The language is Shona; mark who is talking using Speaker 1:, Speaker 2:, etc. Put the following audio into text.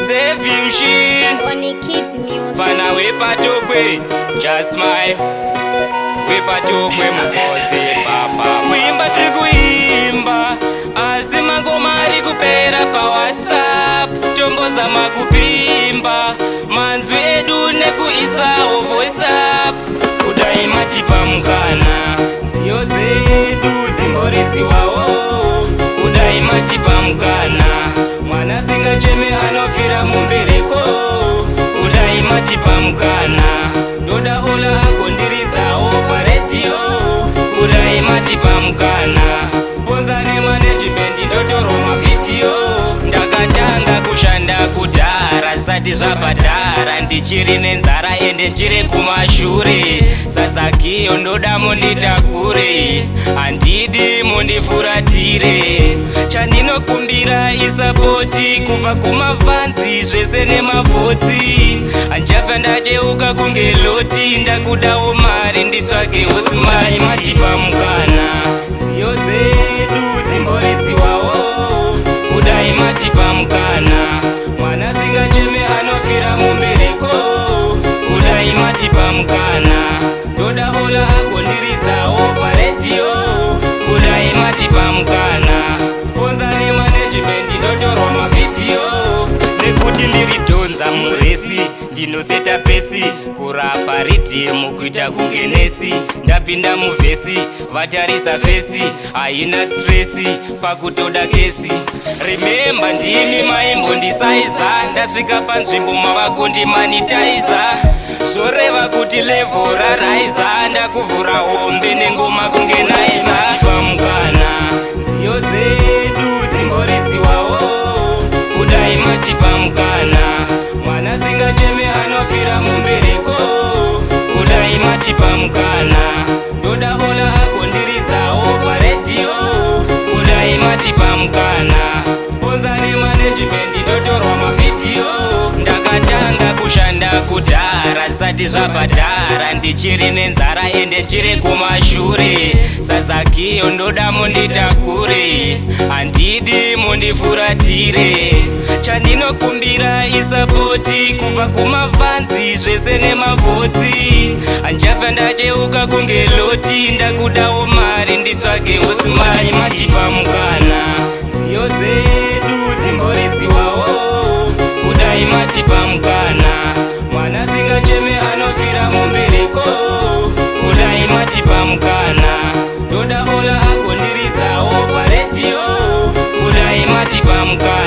Speaker 1: Save machine.
Speaker 2: Onikid Music.
Speaker 1: Fana wepatokwe, just smile. Wepatokwe mukosi papa. Kuimba tiri kuimba, asi mangoma ari kupera paWhatsApp. Tombozama kupimba manzwi edu nekuisawo voice up. Kudai machipa mukana, nziyo dzedu dzimboridziwawo. Kudai machipa mukana, mwana singacheme anofira mumbereko. Kudai machipa mukana, ndoda Ola agondiridzawo paredhiyo. Kudai machipa mukana, sponsor nemanagement, ndotorwa mavhidhiyo. Ndakatanga kushanda kudhara zvisati zvabhadhara, ndichiri nenzara ende ndiri kumashure. Sasakiyo ndoda munditakure, handidi mundifuratire. Chandinokumbira isupport kubva kumafans, zvese nemavhotsi. Handichafa ndacheuka kunge Loti, ndakudawo mari nditsvagewo smart. Machipa mukana, nziyo dzedu dzimboridziwawo. Kudai machipa mukana, mwana singacheme anofira mumbereko. Kudai machipa mukana, ndoda Ola agondiridzawo paredhiyo. Kudai machipa mukana, sponsor nemanagement, ndotorwa mavhidhiyo. Nekuti ndiri dhonza murace, ndinoseta pace kurapa riddim kuita kunge nurse. Ndapinda muverse, vatarisa face haina stress, pakutoda cash. Remember, ndimi maimbondisaiza, ndasvika panzvimbo mava kundimonetiza. Zvoreva kuti level raraisa, ndakuvhura hombe nengoma kunge Naiza. Pamukana, nziyo dzedu dzimboridziwawo. Kudai machipa mukana, mwana singacheme anofira mumbereko. Kudai machipa mukana, ndoda Ola agondiridzawo paredhiyo. Kudai machipa mukana, sponsor nemanagement, ndotorwa mavhidhiyo. Ndakatanga kushanda kudhara zvisati zvabhadhara, ndichiri nenzara ende ndiri kumashure. Sasakiyo ndoda munditakure, handidi mundifuratire. Chandinokumbira isupport kubva kumafans, zvese nemavhotsi. Handichafa ndacheuka kunge Loti, ndakudawo mari nditsvagewo smart. Machipa mukana, nziyo dzedu dzimboridziwawo. Kudai machipa mukana, mwana singacheme anofira mumbereko. Kudai machipa mukana, ndoda Ola agondiridzawo paredhiyo. Kudai machipa mukana.